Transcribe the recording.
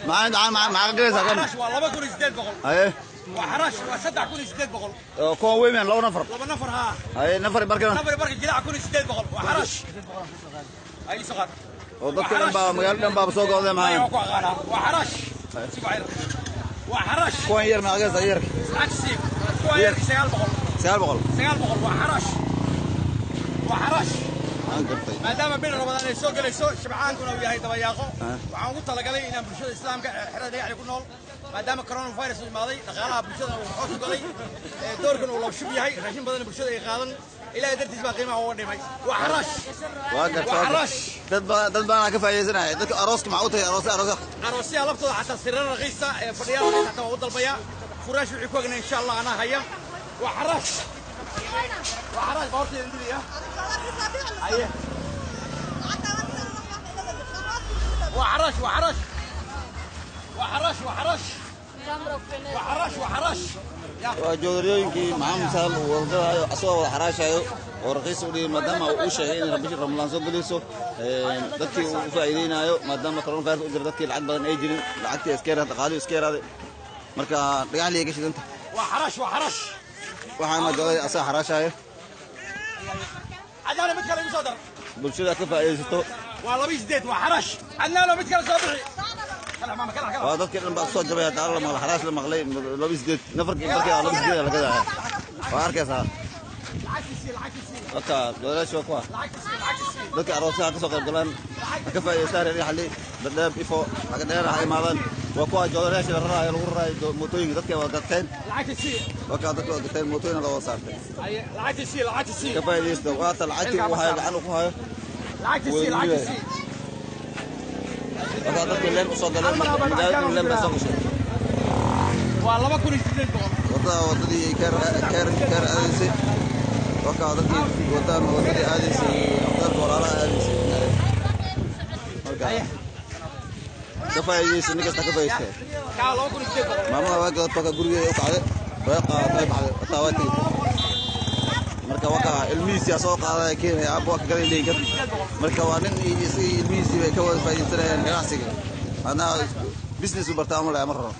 Maxaa maxaa ka galaysaa kan? Waa 2800. Haye. Waa xaraash, waa 3800. Oo kuwan weyn miyaan, laba nafar? Laba nafar, haa. Haye, nafar markana. Nafar barka jilaaca 1800, waa xaraash. Ay soo qaad. Oo dadka dhan baa, magaalo dhan baaba soo go'day. Ay maxaa waa ku aqaanaa, waa xaraash. Si bacir waa xaraash. Kuwan yar maxaa galaysaa, yarka? Lacagsi kuwa yarki 900. 900. 900, waa xaraash, waa xaraash. Aan gartay. Maadaama bil Ramadaan ay soo gelayso, shabcaankuna uu yahay dabayaaqo, waxaan ugu talagalay inaan bulshada Islaamka ee xerada Dhagaxle ku nool, maadaama coronavirus uu imaaday, dhaqaalaha bulshadana uu hoos u galay, ee doorkan uu labshub yahay, raashin badan bulshada ay qaadan, Ilaahay dartiis baa qiimaha uga dhimay. Waa xaraash. Waa gartay. Waa waa gartay. Xaraash. Dad badan ka faa'iidaysanaya. Dadka arooska maxaa u tahay, aroos aroos? Aroosyaha laftooda xataa sirro raqiisa ee fadhiyaal raqiis xataa waa u dalbaya. Furaash wixii ku agna insha Allah anaa haya. Waa xaraash, waa xaraash baa horteeda dilaya. Haye, waa xaraash, waa xaraash, waa xaraash, waa xaraash, waa xaraash, waa xaraash. Waa joodariyooyinkii Maxamed Sahal uu wadadaayo, asagoo wada xaraashayo oo raqiis u dhigay, maadaama uu u sheegay in bishii Ramadaan soo gelayso, dadkii uu u faa'iideynaayo, maadaama coronavirus u jiro, dadkii lacag badan ay jirin, lacagtii iska yaraatay, dhaqaalihii iska yaraaday. Marka dhagaxliyay ka shidanta. Waa xaraash, waa xaraash. Waxaana joodari asaga xaraashayo. Cadnaano, mid kale igu soo dar. Bulshada ka faa'iidaysato. Waa 28, waa xaraash. Cadnaano, mid kale soo bixi. Kala maama, kala kala. Waa dadkii dhan baa soo jabay hadaala la maqlay, xaraash la maqlay. 28 nafarkii markii 28 la gadaya, waa arkaysaa. Lacagtiisii, lacagtiisii. Marka joodariyaasha waa kuwa. Lacagtiisii, lacagtiisii. Dadka aroosaha ka soo qayb galaan ha ka faa'iidaystaan. Reer Xalli, Dhadhaab, Ifo, xagga dheer ha imaadaan. Waa kuwa joodariyaasha la raraayo, lagu raraayo mootooyinka. Dadka waa gateen. Lacagtiisii. Waa kaa dadka waa gateen, mootooyina la wada saartay. Haye, lacagtiisii, lacagtiisii. Ka faa'iidaysta, waata lacagtii uu hayo, gacan uu ku hayo. Lacagtiisii, lacagtiisii. Wakaa dadkii leen usoo galeen, magaalada leen bay soo gashay. Waa 2800. Wadada, wadadii keer keer keer aadaysay. Wakaa dadkii wadaan, wadadii aadaysay hoteelka walaalaha aadaysay. Marka ka faa'iidaysta, nin kasta ka faa'iidaysta. Kaa 2800. Maamada waa gadatay, wakaa gurigeeda u kacday, way qaadatay, baxday, wataa waa tegey. Marka wakaa ilmihiisii soo qaadanaya, keenaya, aabba waa ka gaday leeyihin. Marka waa nin iyo isagii ilmihiisii bay ka wada faa'iidaysanayaan ganacsiga. Anaa business u bartaa ama laa ma rabo.